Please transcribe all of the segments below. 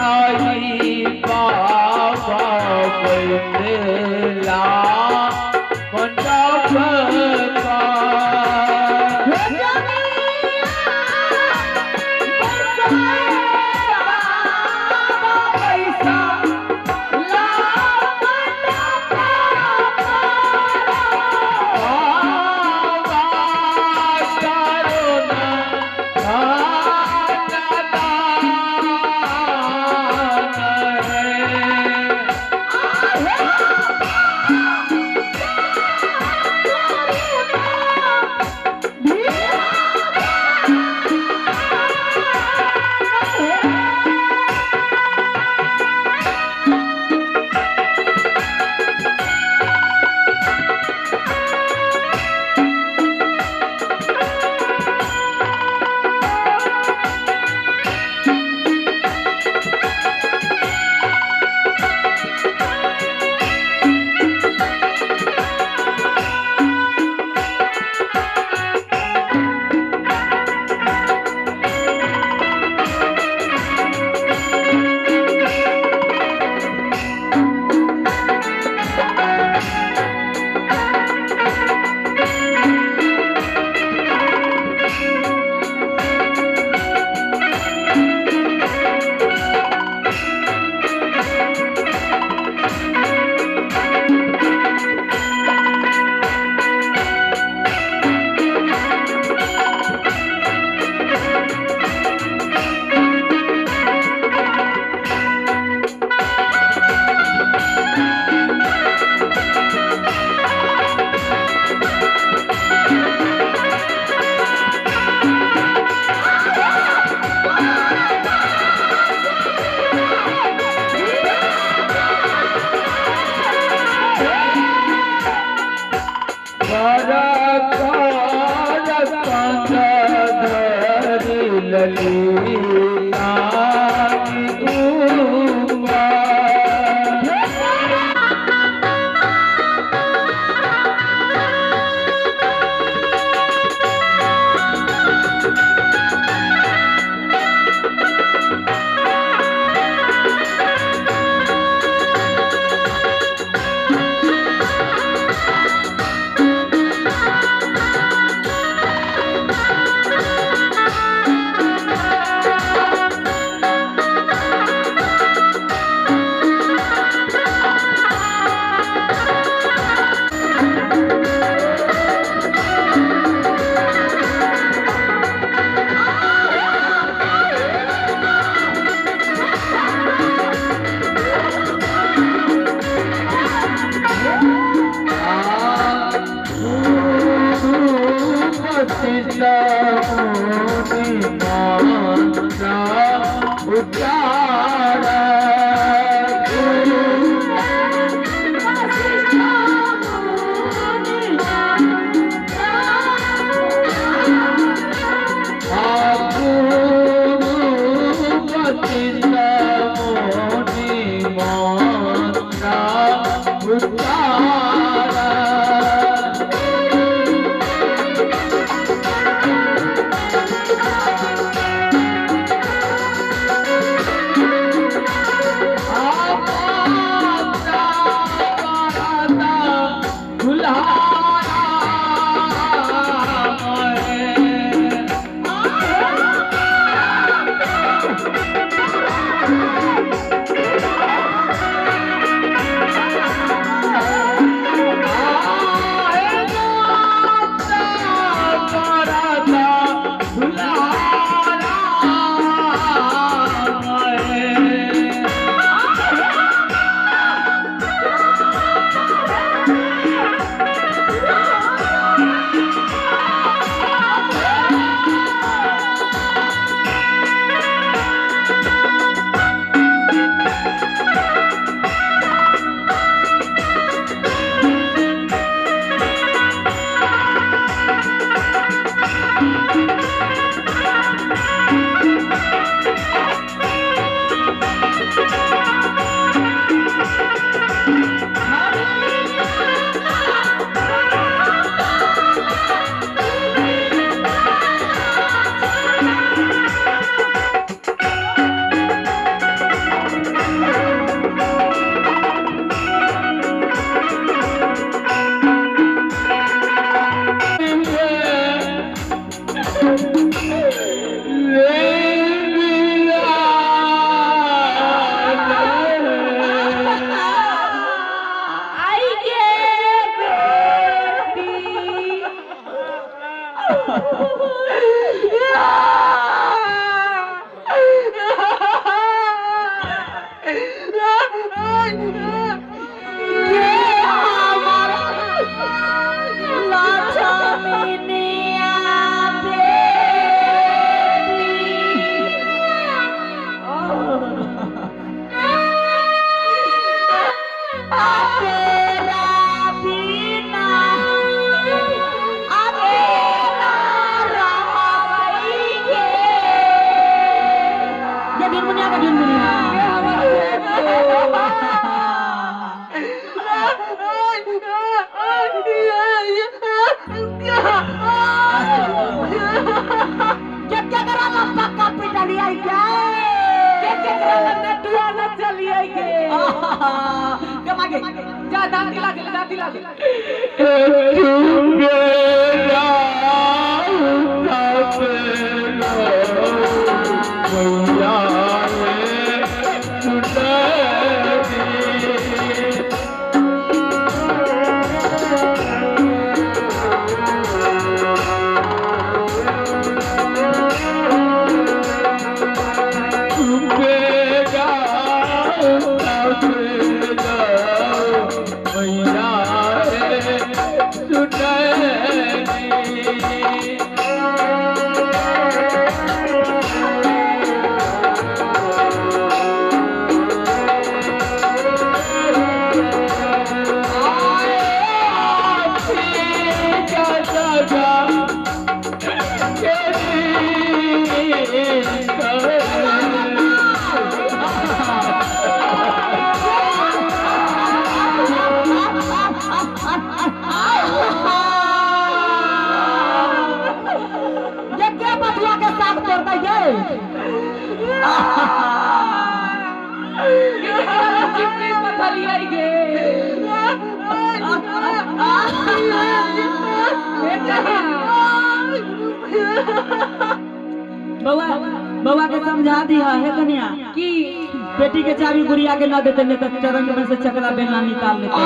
साई बाबा बैठला मंडप उच्चार। बउआ बउआ के समझा दिया है कन्या कि बेटी के चाबी गुड़िया के ना देते नहीं तो चरंग में से चकला बेलना निकाल लेते।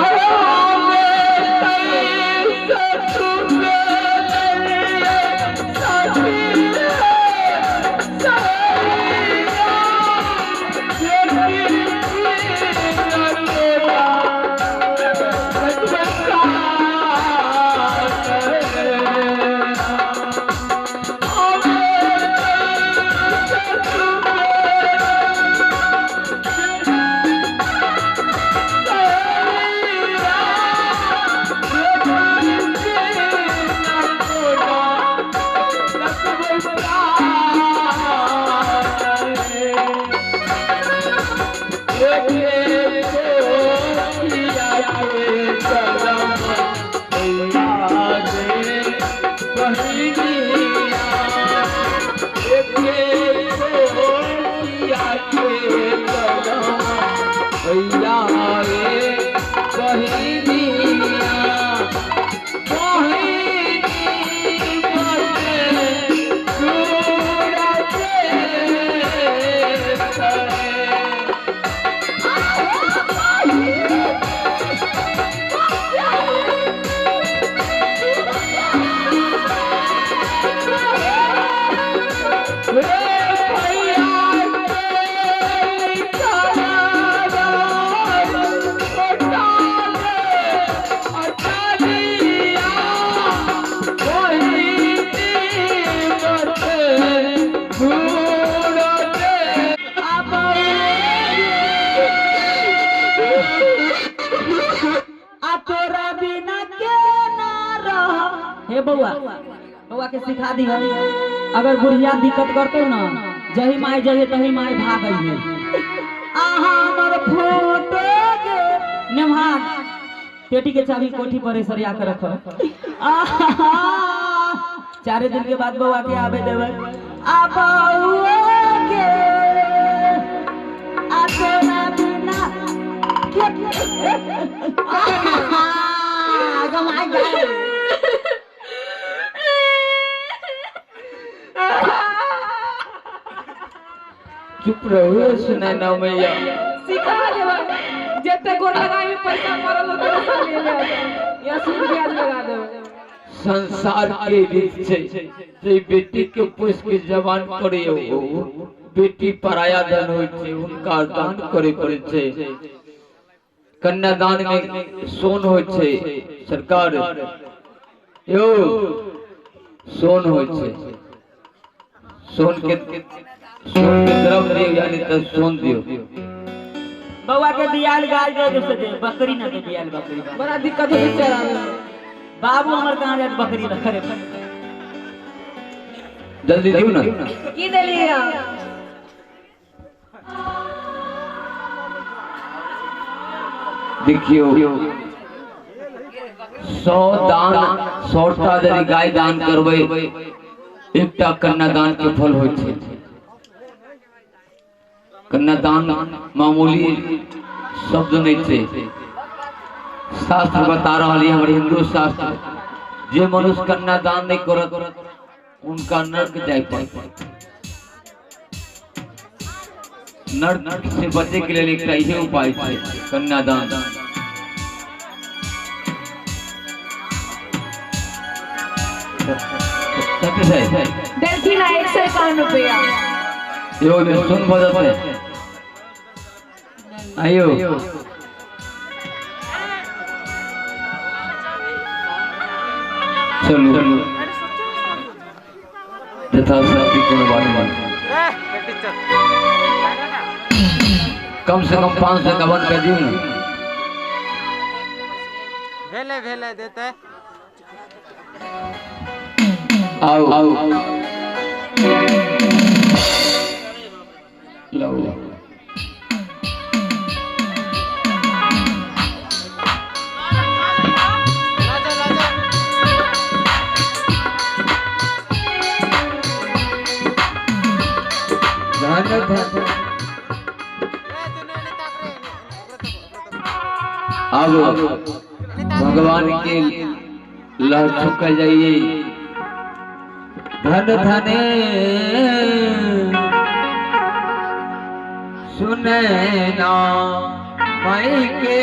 बउआ बउआ के सिखा दी, अगर बुढ़िया दिक्कत करते ना जही माई जही तही माई भाग आई। आहा हमर फोटो के नेमहान पेटी के चाबी कोठी पर सरिया के रख। आहा 4 दिन के बाद बउआ के आवे देवे। आ बउआ के आ तोरा बिना के आहा गमाई गए। चुप रहो सुनैना मैया। सिखा देबै जते गोर लगाई पैसा पड़ल होते सब ले ले या सूद ब्याज लगा देबै। संसार के रीत छै जे बेटी के पोस के जवान करियो, बेटी पराया धन होइ छै, हुनका दान करे पड़ै छै। कन्यादान में सोन होइ छै सरकार, यो सोन होइ छै, सोन के द्रव्य दियो यानी त सोन दियो। बउआ के बियाल गाय दे दे दे बकरी ना दे बियाल बकरी। बड़ा दिक्कत होइ चरावे बाबू हमर कहां जात बकरी रखरे। जल्दी दियो ना। की देलिए? देखियो 100 दान 100 टा यदि गाय दान करबै एकटा कन्यादान के फल होइ छै। कन्यादान मामूली शब्द नहीं छै। शास्त्र बता रहा है हमर हिंदू शास्त्र, जे मनुष्य कन्यादान नहीं करत उनका नर्क जाय पड़त। नर्क से बचे के लिए एकटा इहे उपाय छै कन्यादान। देलखिन 151 रुपया। यो में सुन भऽ जेतै। आइयो चलू यथाशक्ति कोनो बात नहीं। कम से कम 551 रुपया दियो ना। भेले भेले देते। आओ आओ लो धन धन। अब भगवान के लह चुकल जाइए। धन धने सुनैना माई के।